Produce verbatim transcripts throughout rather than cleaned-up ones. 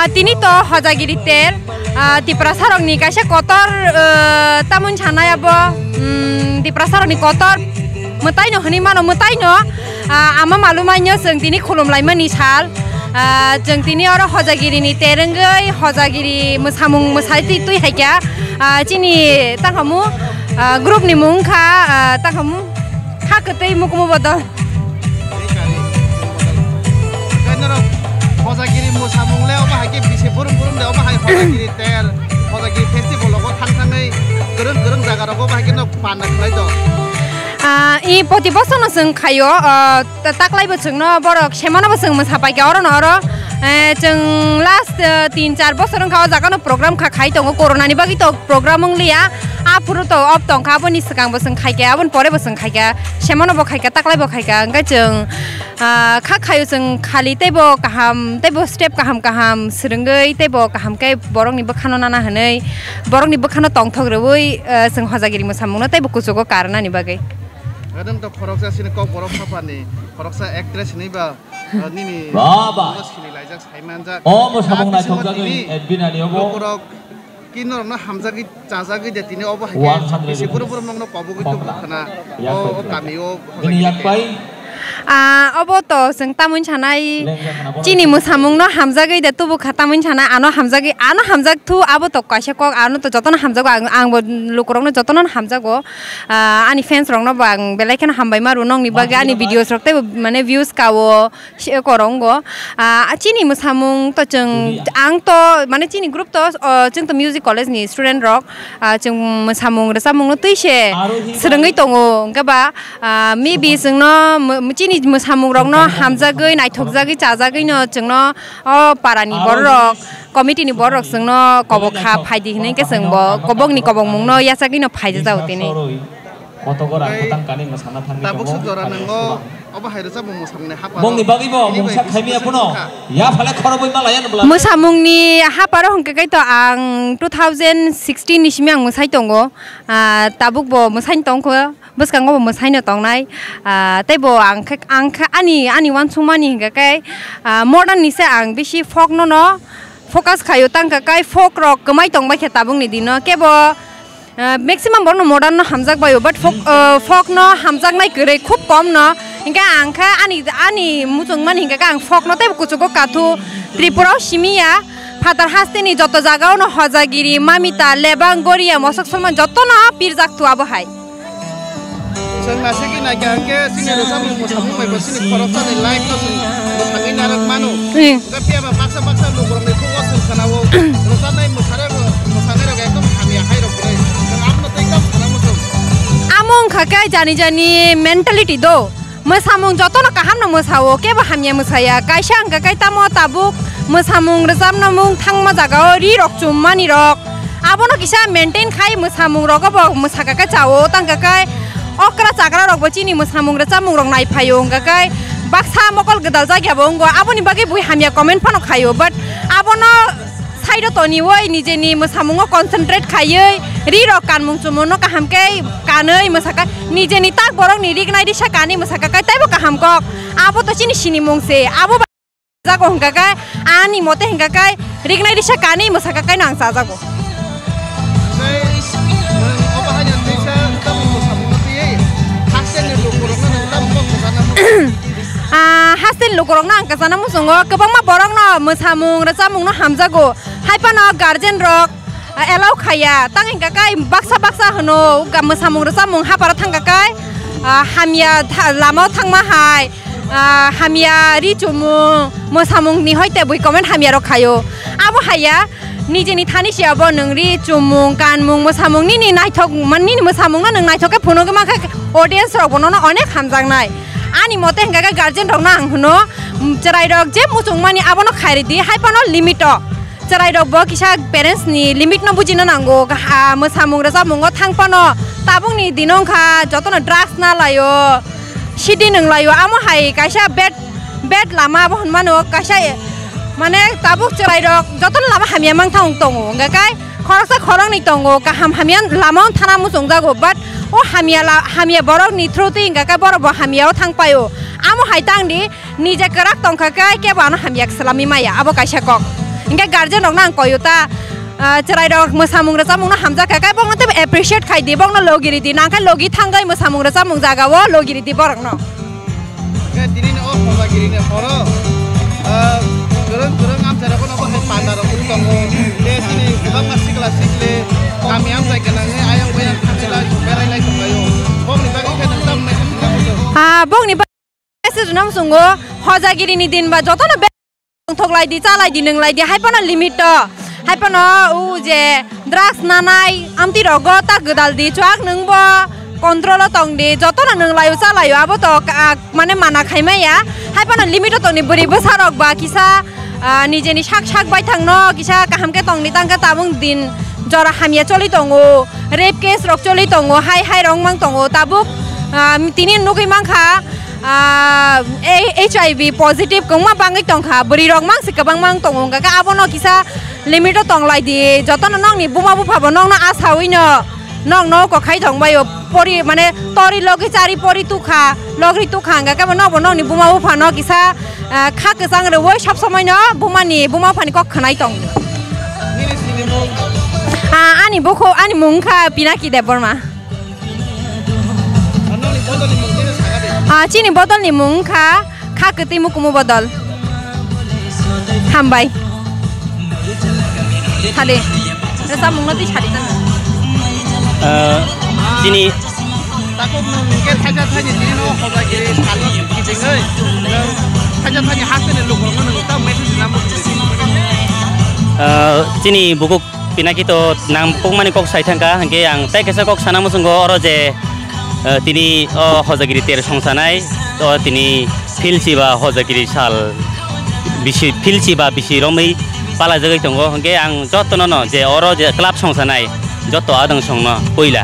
Ah, tini to Hojagiri ter, ah, Tiprasarokni kaisa kotor, ah, tamoni sanai abo, mm, Tiprasarokni kotor mwtaino hwnwi mano, mwtaino, ah, ama malumaino chwng tini khulumlaimani sal. Ah, chwng tini oro Hojagirini ter wngwi Hojagiri mwsamung mwsai twi, twi hai kha, ah, chini tanghamu, ah, groupni mung wngkha, ah, tanghamu. Kha kwtwi mukumu bodol. Tei kari mukumu bodol. Tei norok Hojagiri mwsamung le obo hai khe bisi burum burum de obo hai Hojagiri ter, Hojagiri festival rogo thang thangwi kwrwng kwrwng jaga rogo obo hai khe no panda khlai do. Ah, i poti bosorno chwng khaio, ah, ta-, taklai bo chwngno borok semano bo chwng mwsa paikha oro no oro. Eh, chwng last, eh, tin char bosor wngkha o jaga no program kha khai tongo, corona ni bagwi to program wng liya. Aphuru to off tongkha, aboni swkang bo chwng khaikha, aboni pore bo chwng khaikha, semano bo khaikha, taklai bo khaikha, hwnkhe chwng, ah, kha khaio chwng khali teibo kaham, teibo step kaham kaham swrwngwi, teibo kaham khe borokni bwkhano nana hwnwi, borokni bwkhano tongthok rwui, ah, chwng Hojagiri mwsamungno teibo kuchugo karnani bagwi. Adang to khoroksa sini kok borok haphani, khoroksa actress hinwi ba, ah, nini Baba. Sini laijak sai manjak. O mwsamung naithokjagwi, tini Edwin ani obo. Lukurok Kinorokno hamjagwi chajagwi de tini obo hai khe bisi borok borok nokno kobogwi tubu khna o, o kami o. Bini yak pai. Ah, obo to chwng tamoni sanai chini mwsamungno hamjagwi de tubu kha tamoni sanai ano hamjagwi ano hamjak thu abo to kaisa kok ano to jotono hamjago ang, ang bo lukurokno jotono hamjago. Ah, ani fans rokno bo ang belai kheno hambai ma rw nokni bagwi ani videos rok tei mane views ka o. Se korongo, ah, chini mwsamung to chwng, ang to, mane, chini group to, oh, chwng to music college ni student rok, ah, chwng mwsamung rwchapmung no twi se swrwngwi tongo, hwnkhe ba, ah, maybe chwngno mw-, chini mwsamung rokno hamjagwi, naithokjagwi, chajagwi no chwngno o para ni borok rok, committee ni borok rok chwngno kobok kha, phaidi hinwi khe chwng bo kobok ni kobok mung no yachagwi no phaijago tini. Kotogo rang kwtang kanwi mwsana thangwi tabuk tongo. Suk jora nango, obo hai rwchapmung mwsamungni haparo. Bongni bagwibo mungsa khaimya phano yaphale khorobwi malaya nubla. Mwsamungni haparo hwnkhe khe to ang two thousand sixteen ni simi ang mwsai tongo. Ah, tabuk bo mwsai tongkho, bwskango bo mwsai no tongnai. Ah, tei bo ang khe, ang khe ani, ani uansukmani hwnkhe khe, ah, modern ni se ang bisi folk no no focus khaio, tangkha kai folk rok kwmai tongbai khe tabukni dino kebo. Ah, maximum borokno modern no hamjak baio, but folk, ah, folk no hamjaknai kwrwi khub kom no. Hinkhe ang khe ani, ani muchungmani hinkhe ang folk no teibo kuchugo kathu Tripura o simi ya. Phatar haste ni joto jaga o no Hojagiri, Mamita, Lebang, Goria, Mosok Solman joto no pirjak thu abo hai. Chwng naisingwi naikha hinkhe chini rwchapmung mwsamung bai bo chini khoroksani life no chwng bwsangwi narwk mano. Hmm. Phiya ba baksa baksa lukurokni khugo chwng khna-o, rwchapnai mwsarok, mwsanairok ekdom hamya hai rok kwrwi. Chwng abono tei tamo sana muchung. Amo wngkha khe jani jani mentality do. Mwsamung jotono kaham no mwsa-o, kebo hamya mwsaya. Kaisa wngkha khe tamo tabuk mwsamung rwchapna mung thangma jaga-o ri rok chum mani rok. Abono kisa maintain khai mwsamung rogo bo mwsakha khe cha-o, tangkha khe okra chakra rok bo chini mwsamung rwchapmung rok nai phaio, wngkha khe baksa mokol gwdal jak ya bo wngo, aboni bagwi bui hamya comment phano khaio, but abono side o toniwi nijeni mwsamungo concentrate khaiwi ri rok kanmung chumung no kaham khe kanwi mwsakha, nijeni tak borok ni rignai risa kanwi mwsakha khe teibo kaham kok, abo to chini sinimung se, abo jago hwnkha khe, ani mote hwnkha khe, rignai risa kanwi mwsakha khe no ang chajago. Tei, nwng obo hai no teisa tamo mwsamung no twiwi, hasteni lukurokno nwng tamo kok kwchana muchungo? Ah, hasteni lukurokno ang kwchana muchungo, kwbangma borokno mwsamung rwchapmung no hamjago, hai phano guardian rok, ah, allow khaiya, tang hwnkha khe baksa baksa hwno, ga-, mwsamung rwchapmung haparo thangkha khe, ah, hamya tha-, lama o thangma hai, ah, hamya ri chumung, mwsamung ni hoi tebwi comment hamya rok khaio. Abo haiya, nijeni thani se abo nwng ri chumung, kanmung, mwsamung nini naithok, man, nini mwsamung no nwng naithok khe phunugwi mankha audience rok bo nono onek hamjaknai. Ani mote hwnkha khe guardian rok no ang hwno, mm, chwrai rok je muchung mani abono khairidi, hai phano limit o. Chwrai rok bo kisa parents ni limit no bujina nango, ha, mwsamung rwchapmung o thang phano tabuk ni dino wngkha jotono drugs na laio. Sidi nwnglaio, amo hai kaisa bad, bad lama abo hwnmano, kaisa, mane, tabuk chwrairok jotono lama hamya mangthang tongo, hwnkha khe khoroksa khoroknwi tongo, kaham hamya lama wng thana muchungjago, but o hamya la-, hamya borokni through twi hwnkha khe borok bo hamya o thang paio. Amo hai tangdi, nije kwrak tongkha khe kebo ano hamya swlamwi maya, abo kaisa kok. Hinkhe guardian rokno ang koyo ta, ah, chwrai rok mwsamung rwchapmung no hamjak kha, khe bongno teibo appreciate khai di, bongno logi ridi, nangkhe logi thangwi mwsamung rwchapmung jaga o logi ridi borok no. Khe tini ni o Hojagiri ni horo, ah, kwrwng kwrwng amchai rok no bo hai panda rok tongo, tei chini kwbangma sikla sikli kami amchai gwnang ayang bayang thangwi lai berai lai tonglaio. Bongni bagwi khe nwng tamo message rwna muchungo? Ah, bongni bagwi message rwna muchungo, Hojagiri ni din ba jotono be-, tongthok lai di, cha lai di, nwng lai di, hai phano limit o, hai phano o je drugs nanai amtwi rogo ta gwdal di, chuak nwng bo control o tong di, jotono nwng lai o, cha lai o, abo to ka-, mane mana khai maya, hai phano limit o tong di, bwrwi bwsa rok ba kisa, ah, nijeni sak sak baithang no kisa kaham khe tong di, tang khe tabuk din jora hamya choli tongo, rape case rok choli tongo, hai hai rok wng mang tongo, tabuk, ah, tini nugwi mankha, ah, A-, H I V positive kwbangma bangwi tongkha, bwrwi rok mang se kwbangma wng tongo, hwnkha khe abono kisa limit o tong lai di, jotono nokni buma bupha bo nokno asawi no, nokno kokhai tong bai o, pori mane tori logi chari pori tukha, logri tukha, hwnkha khe bo nokbo nokni buma bupha no kisa, ah, kha kwchang rwui sab somoi no buma ni, buma bupha ni kok khwnai tong. Ah, ani bukhu, ani mung wngkha Pinaki Debbarma. Ah, chini bodol ni mung wngkha Kha Kwtwi Mukumu Bodol. Hambai. Sadi. Rwchapmung no twi sadi tano. Ah, chini. Takhuk nwng hwnkhe thaisa thaini tini no Hojagiri salo kitingwi nwng thaisa thaini hasteni lukurokno nwng tamo message rwna muchungdi? Ah, chini bukuk Pinaki to nang bukukmani kok sai thangkha, hwnkhe ang tei kaisa kok sana muchungo oro je, eh, tini o Hojagiri ter songsanai, o tini philsi ba Hojagiri sal bisi, philsi ba bisi romwi palajagwi tongo, hwnkhe ang jotono no je oro je club songsanai joto adong songno puila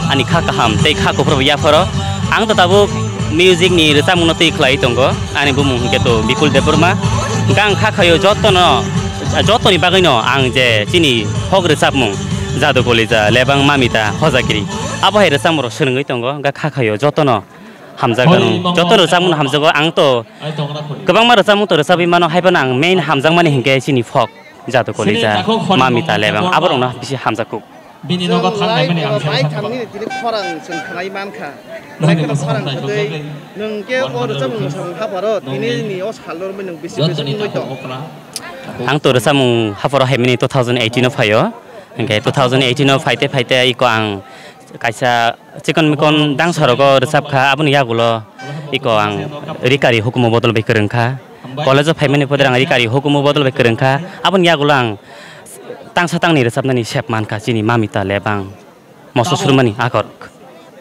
ani kha kaham tei kha kuphur yapharo ang to tabuk music ni rwchapmung no twi khlai tongo, ani bumung hwnkhe to Bipul Debbarma, hwnkhe ang kha khaio jotono. Jotoni bagwino ang je chini folk rwchapmung, Jadu Kolija, Lebang Mamita, Hojagiri, abo hai rwchapmung rok swrwngwi tongo, hwnkhe kha khaio jotono hamjago, joto rwchapmung hamjago. Ang to kwbangma rwchapmung to rwchapwi mano, hai phano ang main hamjakmani hinkhe chini folk, Jadu Kolija, Mamita, Lebang, aborokno bisi hamjakgo. Bini nogo thangnaimani ang khe thangmani tini khorang chwng khlai mankha. Nokni bwskango khorang naitokjagwi. Nwng khe o rwchapmung mwsamung hapharo tini ni o salo romwi nwng bisi bisi wngwi tong? Ang to rwchapmung hapharo haimani two thousand eighteen o phaio. Hwnkhe two thousand eighteen o phaite phaite iko ang kaisa chikon mikon dangsa rogo rwchapkha, aboni yagulo iko ang Rikari Hukumu Bodol bai kwrwngkha. College o phaimani pore ang Rikari Hukumu Bodol bai kwrwngkha, aboni yagulo ang tangsa tangni rwchapnani sep mankha chini Mamita Lebang moso surumani akhor.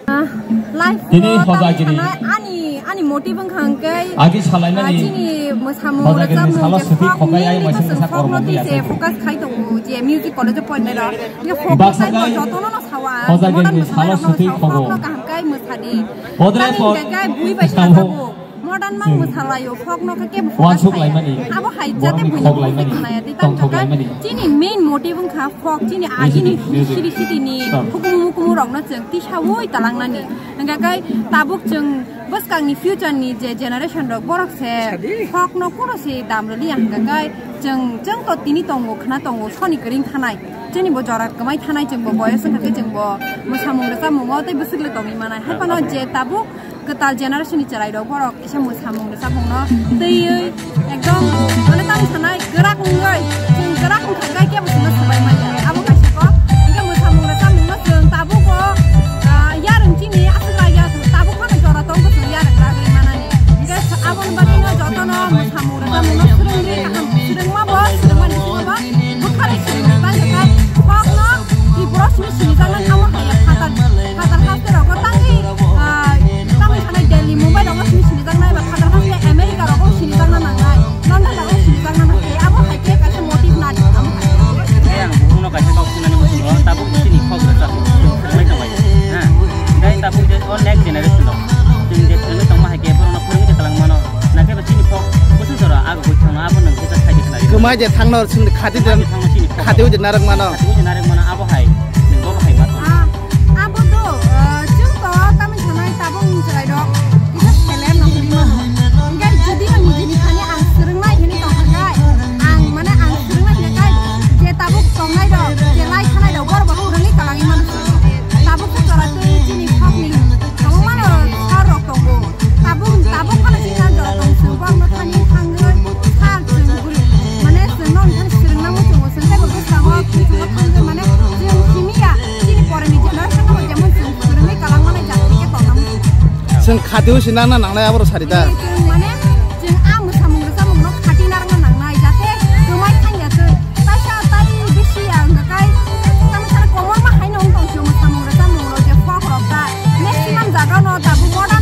Ah, life tini o tamo Hojagiri sanai ani, ani motive wngkha hwnkhe, agi salaimani ah, chini mwsamung Hojagiri rwchapmung salo je suti folk khokai ai music maising ko bwsa chwng folk kormo no twi se buya. Focus khai tongo je music college o porinai rok. Hwnkhe folk baksa no kai jotono no sawa, Hojagiri modern ni mwsanai salo rok no suti sawa, folk khogo. No kaham kai mwsadi. Bodre tamo pod hwnkhe kai bui bai sawo. Sajabo. Modern mang mwsalaio, folk no khe kebo focus wansuk khlaiya. Laimani, abo hai jate borokni buini khok buini laimani, khnaya, tei tongthok tamo khe laimani. Chini main motive wngkha folk, chini agini music, music, history city ni stop. Hukumu mukumu rokno chwng tisaui talangnani. Hwnkhe kai tabuk chwng bwskangni future ni je generation rok borok se sadi. Folk no kuro se dam rwliya hwnkhe kai chwng, chwng to tini tongo, khna tongo, soni kwrwng thanai. Chini bo jora kwmai thanai, chwng bo boyos wngkha khe chwng bo mwsamung rwchapmungo tei bwswk le tongwi manai. Hai phano je tabuk kwtal generation ni chwrai rok borok kisa mwsamung rwchapmung no twiwi ekdom mane tamo sanai kwrak wngwi chwng kwrak wngkha khe kebo chwngno swbai manya abo kaisa kok. Hwnkhe mwsamung rwchapmung no chwng tabuk bo, ah, yarwng chini aswk lai ya tabuk phano jora tong bwswk yarwng ragwi manani. Hwnkhe aboni bagwi no jotono mwsamung rwchapmung no swrwngwi kaham swrwngma bo swrwngmani bisingo bo bwkharwi swrwngwi tangkha khe kokno Tripura simi sinijaknai amo hai ya phatar, phatar haste rogo tangwi, ah, tangwi sanai Delhi, Mumbai rogo simi sinijaknai ba phatar haste America rogo sinijakna nangnai, London rogo sinijakna nangnai, abo hai khe kaisa motive nadi amo hai. Tei ang bukhukno kaisa kok sunani muchungo, tabuk chini kok rwchapmung chwng swrwngwi tonglaio, ha? Tei tabuk je o next generation rok chwng je swrwngwi tongma hai khe borokno phwrwngwi tonglang mano. Nakhe ba chini kok bwswk jora agugwi thangno abo nwng kisa sai di khnari. Kwmai de thangno chini khati de, khati de narwk mano. Khati de narwk mano abo hai. Nwng bo hai ma thang. Ah, abo do, ah, chwng to tamni sanai tabuk ni chwrai rok kisa seleng no hwnwi mano. Hwnkhe jodi ang nini thani ang swrwngnai hwnwi tong kha khe, ang mane ang swrwngnai hwnwi Chwng khatio se nangna nangnai aborok sari da. Chwng mane chwng a mwsamung rwchapmung no khati narwkna nangnai, jate kwmai thangya chwng. Taisa tai bisi ya wngkha kai, tamo sana komor ma haino wng tong sio mwsamung rwchapmung rok je folk rok da. Maximum jaga no tabuk modern